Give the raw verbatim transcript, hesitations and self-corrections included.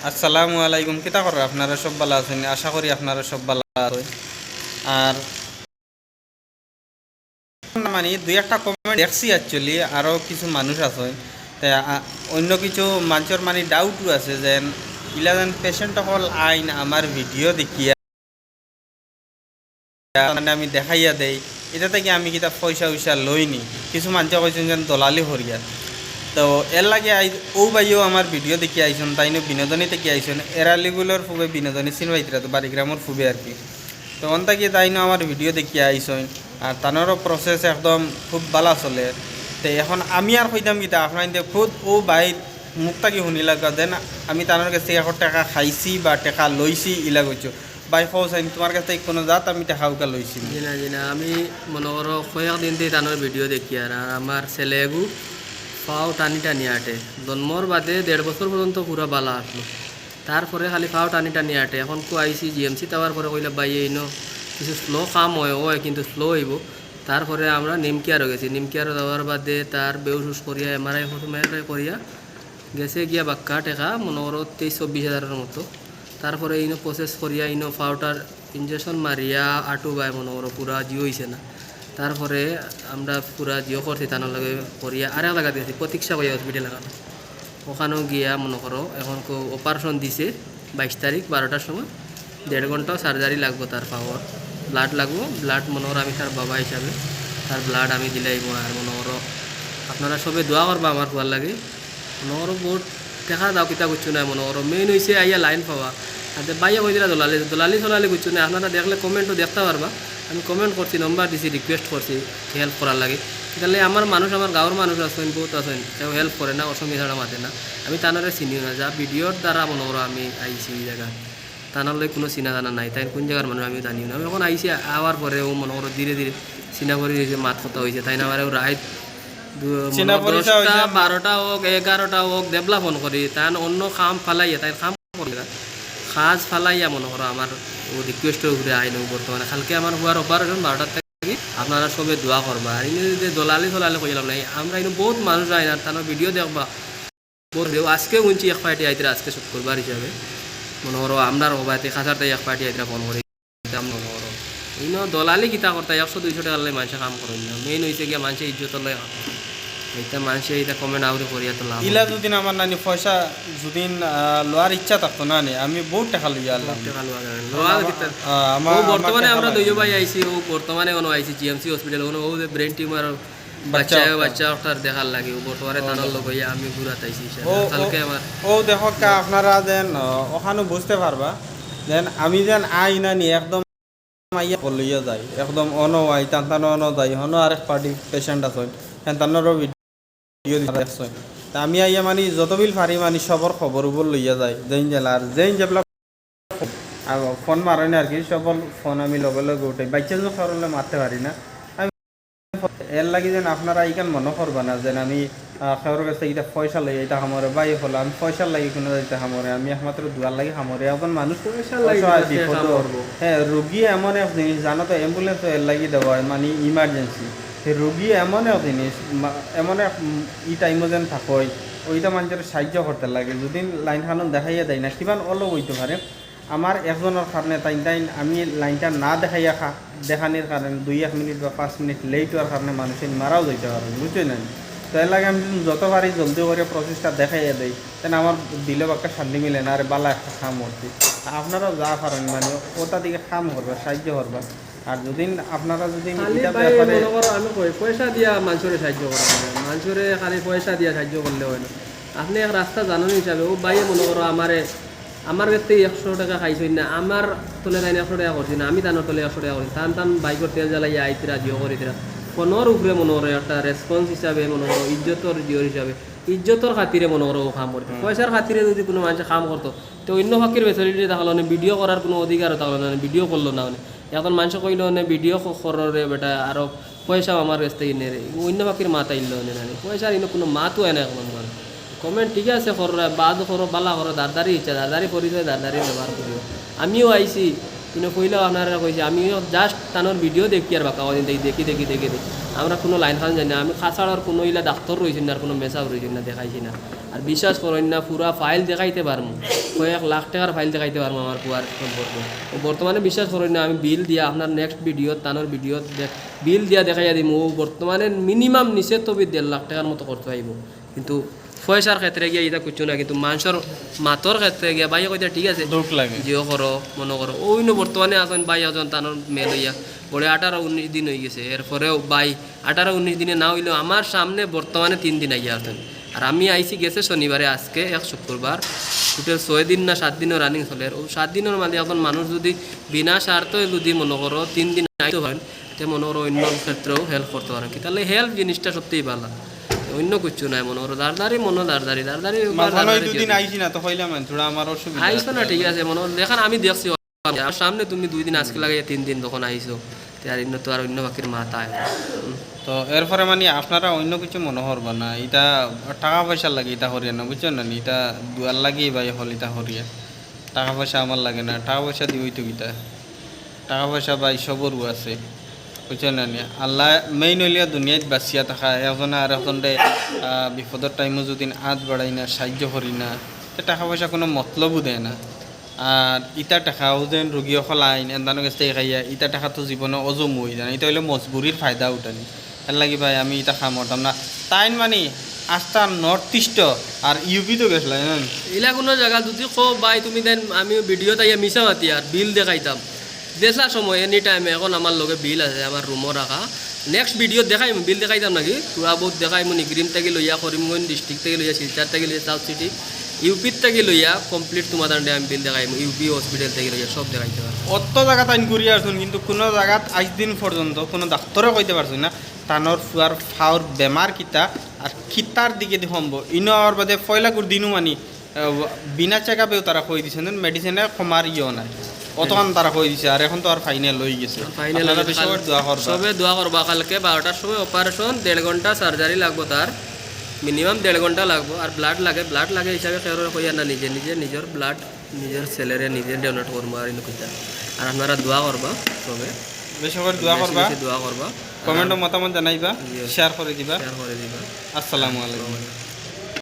আসসালামু আলাইকুম, কিতা খবর? আপনারা সব ভালা আছইন? আশা করি আপনারা সব ভালা আছইন। আর মানে দুই একটা কমেন্ট দেখছি actually, আরও কিছু মানুষ আছইন, তে আ, অন্য কিছু মানষর মানে ডাউটও আছে যে ইলা যেন পেশেন্ট অকল আইন আমার ভিডিও দেখিয়া মানে আমি দেখাইয়া দেই, ইটা থাকি আমি কিতা পয়সা উইসা লইনি। কিছু মানষে কইছইন যেন দলালি করিয়ার। তো এরলাগি আইজ অউ ভাইও আমার ভিডিও দেখিয়া আইছইন, তাইনও বিনোদনী থাকি আইছইন, এরালিগুলোর ফুবে বিনোদনী চিনবায়রা তো বাড়িগ্রামর ফুবে আর কি। তো অন থাকি তাইনও আমার ভিডিও দেখিয়া আইছইন, আর তানরও প্রসেস একদম খুব ভালা চলের। তে এখন আমি আর কইতাম কিতা, আপনাইনতে খুদ অউ ভাইর মুখ থাকি হুনিলাউক্কা যেন আমি তানর গেছ থাকি এখন টেকা খাইছি বা টেকা লইছি ইলা কইছো। ভাই, কও চাইন, তুমার গেছ থাকি কুনু জাত আমি টেকা উকা লইছি না। জি না, জি না, আমি মনো করো কয়েক দিন থাকি তানর ভিডিও দেখিয়ার, আর আমার ছেলেগু পাও টানি টানি আটে। জন্মর বাদে দেড় বছর পর্যন্ত পুরা ভালা আছলো, তারপরে খালি পাও টানি টানি আটে। এখন কো আইছি জিএমসি, তাওয়ার পরে কইলা, "ভাই, এইনো কিছু স্লো কাম অয়, অয় কিন্তু স্লো অইবো।" তারপরে আমরা নিমকিয়ারও গেছি, নিমকিয়ারও যাওয়ার বাদে তার বেউসুস করিয়া, এমআরআই করিয়া, গেছে গিয়া বাক্কা টেকা, মনো করো তেইশ চব্বিশ হাজারর মতো। তারপরে ইনো প্রসেস করিয়া, ইনো পাওটার ইনজেকশন মারিয়া, আটু বায় মনো করো পুরা জিও অইছে না। তারপরে আমরা পুরা জিও করছি, তানর লগে করিয়া আরেক জাগাত গেছি, প্রতীক্ষা করিয়া হসপিটাল লাগানো, ওখানেও গিয়া মনো করো এখন অপারেশন দিছে বাইশ তারিখ বারোটার সময়। দেড় ঘন্টা সার্জারি লাগবো, তার পাওয়ার ব্লাড লাগবো। ব্লাড মনো করো আমি তার বাবা হিসাবে তার ব্লাড আমি দিলাইমু। আর মনো করো আপনারা সবে দোয়া করবা আমার ফুয়ার লাগি। মনো করো বহুত টেকা দাও কিতা কিচ্ছু নাই, মনো করো মেইন অইছে আইয়া লাইন পাওয়া। আর যে ভাইয়ে কইরা দলালি, দলালি সলালি কিচ্ছু নাই। আপনারা দেখলে কমেন্টও দেখতা পারবা, আমি কমেন্ট করছি, নম্বর দিছি, রিকোয়েস্ট করছি হেল্প করার লাগি। তাইলে আমার মানুষ, আমার গাঁওর মানুষ আছইন, বহুত আছইন, কেউ হেল্প করে না, অসমী ছাড়া মাতে না। আমি তানরে চিনিও না, যা ভিডিওর দ্বারা মনো করো আমি আইছি ই জাগাত। তানর লগে কুনু চিনা জানা নাই, তাইন কুন জাগার মানুষ আমিও জানিও না। আমি এখন আইছি, আওয়ার পরে অউ মনো করো ধীরে ধীরে চিনা পরিচয় অইছে, মাত কথা অইছে। তাইন আমারে অউ রাইত দু-, চিনা মনো পরিচয় দশটা, অইছে। বারোটা অউক, এগারোটা অউক, দেবলা ফোন করি, তান অন্য কাম ফালাইয়া, তাইন কাম করি না, কাজ ফালাইয়া মনো করো আমার অউ রিকোয়েস্টর উপরে আইন। অউ বর্তমানে কালকে আমার ফুয়ার অপারেশন বারোটার থাকি, আপনারা সবে দোয়া করবা। আর ইনো যে দলালি সলালি কইলাম নাই, আমরা ইনো বহুত মানুষ আইন, আর তানর ভিডিও দেখবা। বলতে আজকে হুনছি এক পার্টি আইতরা, আজকে শুক্রবার হিসাবে মনো করো আমরার অবায়তে খাসার তাই এক পার্টি আইতরা ফোন করি দিতাম মনো করো। ইনো দলালি কিতা করতা, একশো দুইশো টেকার লাগি মানষে কাম করইন না। মেইন অইছে গিয়া মানষে ইজ্জতর লাগি কাম করে। ইতা মানষে ইতা কমেন্ট আউরি করিয়া তো লাভ ইলা অইতো। যুদিন আমার নানি পয়সা যুদিন, আহ, লওয়ার ইচ্ছা থাকতো না নি, আমি বহুত টেকা লইয়া আইলাম। বহুত টেকা লওয়া যায়। লওয়া আমার, কিতা? আহ, আমার, ও বর্তমানে আমার টেকা আমরা লাগে। দুইও ভাই আইছি, ও বর্তমানে অনো আইছি জিএমসি হসপিটাল, অনো ও যে ব্রেন টিউমার বাচ্চা বাচ্চা, অকটা। বাচ্চা অকটার দেখার লাগি, ও বর্তমানে ও। তানর লগ অইয়া আমি ঘুরাত আইছি, ও, ও, কালকে আমার ও দেখো কা, আপনারা যেন, আহ, ওখানে বুঝতে পারবা, যেন আমি যেন আই না নি, একদম আইয়া বলিয়া যাই, একদম অনো আই, তান তান অনো যাই, হনো আরেক পার্টি পেশেন্ট আছে, হেন তানরও ভিডিও দিতে দেখছো। তা আমি আইয়া মানে যত বিল পারি মানে সবর খবর উপর লইয়া যাই, যেইন জেলা আর যেইন জেলা আর ফোন মারইন আর কি, সবর ফোন আমি লগে লগে উঠাই। বাচ্চা যখন কারণে মারতে পারি না, আমি এর লাগি যেন আপনারা ইখান মনো করবা না যেন আমি, আহ, কেউর কাছ থাকি ইটা পয়সা লই, ইটা আমারে ভাই হলো, আমি পয়সার লাগি কুনু যাইতে আমারে, আমি একমাত্র দোয়ার লাগি আমারে। এখন মানুষ পয়সার লাগি অসহায় মানুষে বিপদ। কাম করবো। হ্যাঁ, রুগী এমন এক জিনিস, জানো তো, অ্যাম্বুলেন্স তো এর লাগি দেওয়া হয়, মানে ইমার্জেন্সি। সে রুগী এমন এক জিনিস, মা-, এমন এক, উম, ই টাইমও যেন থাকয়, ওইটা মানুষের সাহায্য করতে লাগে। যদি লাইন খানো দেখাইয়া দেয় না, কিমান অলপ হইতে পারে। আমার একজনের কারণে তাইন তাইন আমি লাইনটা না দেখাইয়া খা-, দেখানির কারণে দুই এক মিনিট বা পাঁচ মিনিট লেট হওয়ার কারণে মানুষে মারাও যাইতে পারে, বুঝছইন না? তো এর লাগি আমি যদি যত পারি জলদি করে প্রসেসটা দেখাইয়া দেই, তেন আমার দিলে বাক্কা শান্তি মিলে না, আরে বালা একটা কাম করছি। আপনারাও যা পারেন মানে ওটা দিকে কাম করবা, সাহায্য করবা। আর যদি আপনারা যদি খালি ইটা ভাই ব্যাপারে মনে করো আমি কই, পয়সা দিয়া মানুষরে সাহায্য করা হয় না। মানুষরে খালি পয়সা দিয়া সাহায্য করলে হয় না। আপনি এক রাস্তা জানন হিসাবে, ও ভাইয়ে মনে করো আমারে, আমার কাছ থেকে একশো টেকা খাইছইন না, আমার তলে তাইন একশো টেকা করছি না, আমি তানর তলে একশো টেকা করছি, তান তান বাইকর তেল জ্বালাইয়া আইতরা, জিও করিতরা। ফোনর উপরে মনে করো একটা রেসপন্স হিসাবে মনে করো ইজ্জতর জিওর হিসাবে, ইজ্জতর খাতিরে মনে করো ও কাম করতে। হুম। পয়সার খাতিরে যদি কোনো মানুষে কাম করতো, তো অন্য ফাঁকির ফেসিলিটি থাকলো না, ভিডিও করার কোনো অধিকারও থাকলো না, ভিডিও করলো না। মানে এখন মানুষে কইলো না, ভিডিও ক-, করো রে বেটা, আরো পয়সাও আমার কাছ থেকে নে রে। অন্য ফাঁকির মাথা ইল্লো নে না রে। পয়সার ইনো কোনো মাতও হয় না এখন আমার। কমেন্ট ঠিক আছে, করো রে, বাদ করো, বালা করো, দারদারি ইচ্ছা, দারদারি পরিচয়, দারদারি ব্যবহার করিও। আমিও আইছি, ইনো কইলাও আপনারা কইছি, আমিও জাস্ট তানোর ভিডিও দেখি আর বাক্কা কদিন দেখি, দেখি, দেখি, দেখি, দেখি। আমরা কুনু লাইন খান জানি না। আমি কাছাড়র কুনু ইলা ডাক্তর রইছইন না, আর কুনু মেসাব রইছইন না, দেখাইছি না। আর বিশ্বাস করইন না, পুরা ফাইল দেখাইতে পারমু, কয়েক লাখ টেকার ফাইল দেখাইতে পারমু আমার পুয়ার সম্পর্কে। ও বর্তমানে বিশ্বাস করইন না, আমি বিল দিয়া আপনার নেক্সট ভিডিওত, তানর ভিডিওত দে-, বিল দিয়া দেখাইয়া দিমু। ও বর্তমানে মিনিমাম নিচে তো দেড় লাখ টেকার মতো খরচ আইবো। কিন্তু পয়সার ক্ষেত্রে গিয়া ইতা কুচ্ছু না, কিন্তু মানষর মাতর ক্ষেত্রে গিয়া ভাইয়ে কইতা, "ঠিক আছে, দুখ লাগে। জিও করো, মনো করো।" অউ ইনো বর্তমানে আছইন ভাই একজন, তানর মেয়ে লইয়া বড়ে আঠারো উনিশ দিন অইগেছে। এরপরেও ভাই আঠারো উনিশ দিনে না অইলেও আমার সামনে বর্তমানে তিন দিন আইয়া আছইন। আর আমি আইছি গেছে শনিবারে, আজকে এক শুক্রবার, টোটাল ছয় দিন না সাত দিনও রানিং চলের। অউ সাত দিনর মাঝে একজন মানুষ যুদি বিনা স্বার্থে যুদি মনো করো তিন দিন আইতো পারইন, তে মনো করো অইন্য ক্ষেত্রেও হেল্প করতো পারইন। কিতার লাগি হেল্প জিনিসটা সত্যিই ভালা, অইন্য কুচ্ছু নায়। মনো করো দারদারি, মনো দারদারি, দারদারি, মাঝখানো এই দারদারি দুদিন দিও। আইছি না তো কইলাম, থুড়া আমার অসুবিধা আইছো আছে। না, ঠিক আছে, মনো করো, দেখেন আমি দেখছি, আর সামনে তুমি দুই দিন আজকে লাগাইয়া তিন দিন তখন আইছো, তে আর ইনো তো আর অইন্য বাকির মাত আয় না। হুম। তো এরপরে মানে আপনারা অইন্য কিছু মনো করবা না, ইতা টেকা পয়সার লাগি ইতা করিয়া না, বুঝছো না নি? ইতা দুয়ার লাগি ভাই হকল ইতা করিয়া, টেকা পয়সা আমার লাগে না, টেকা পয়সা দিবই তো কিতা, টেকা পয়সা ভাই সবরও আছে, বুঝছো না নি? আল্লাহ মেইন অইলিয়া দুনিয়াত বাঁচিয়া থাকা, একজনে আর একজনরে, আহ, বিপদর টাইমও যুদি আত বাড়াই না, সাহায্য করি না, তে টেকা পয়সা কুনু মতলবও দেয় না। আর ইতা টেকাও যেন রুগী অকল আইন, এন্দানো গেছে খাইয়া, ইতা টেকা তো জীবনে অজম অই যায় না। ইতা অইলে মজবুরির ফায়দা উঠানি। এর লাগি ভাই আমি ইতা কাম করতাম না। তাইন মানি আস্তা নর্থ ইস্ট আর ইউপি তো গেছলা, জানেন? ইলা কুনু জাগা যুদি কও ভাই তুমি দেন, আমি ভিডিওত আইয়া মিছা মাতি আর বিল দেখাইতাম। দেশলা সময় এনি টাইমে এখন আমার লগে বিল আছে, আমার রুমও রাখা। নেক্সট ভিডিও দেখাইমু, বিল দেখাইতাম নাকি? থুড়া বহুত দেখাইমু, নিগরিম থাকি লইয়া, করিমগঞ্জ ডিস্ট্রিক্ট থাকি লইয়া, শিলচর থাকি লইয়া, সাউথ সিটি, ইউপির থাকি লইয়া, কমপ্লিট তোমাদের আমি বিল দেখাইমু, ইউপি হসপিটাল থাকি লইয়া, সব দেখাইতে পারবো। অত জাগাত আইন ঘুরি আসুন, কিন্তু কুনু জাগাত আইজ দিন পর্যন্ত কুনু ডাক্তরে কইতে পারছইন না, তানর ফুয়ার ফাওর বেমার কিতা, আর কিতার দিকে দি সম্ভব। ইনো আওয়ার বাদে পয়লাকুর দিনও মানি, আহ, বিনা চেক আপেও তারা কই দিছইন, মেডিসিনে কমার ইয়েও নাই। অতখান তারা কই দিছে, আর এখন তো আর ফাইনাল অই গেছে। ফাইনাল আপনারা অই গেছে। বেশি করে দোয়া করবা। সবে দোয়া করবা, কালকে বারোটার সময় অপারেশন, দেড় ঘন্টা সার্জারি লাগবো তার, মিনিমাম দেড় ঘন্টা লাগবো। আর ব্লাড লাগে, ব্লাড লাগে হিসাবে কেউরে কইয়ার না, নিজে নিজে নিজর ব্লাড নিজর ছেলেরে নিজে ডোনেট করবো আর ইনো কিতা। আর আপনারা দোয়া করবা সবে। বেশি করে দোয়া বেশি করবা। বেশি দোয়া করবা। কমেন্টও আর মতামত জানাইবা, জি। শেয়ার করি দিবা। শেয়ার করি দিবা। আসসালামু আলাইকুম।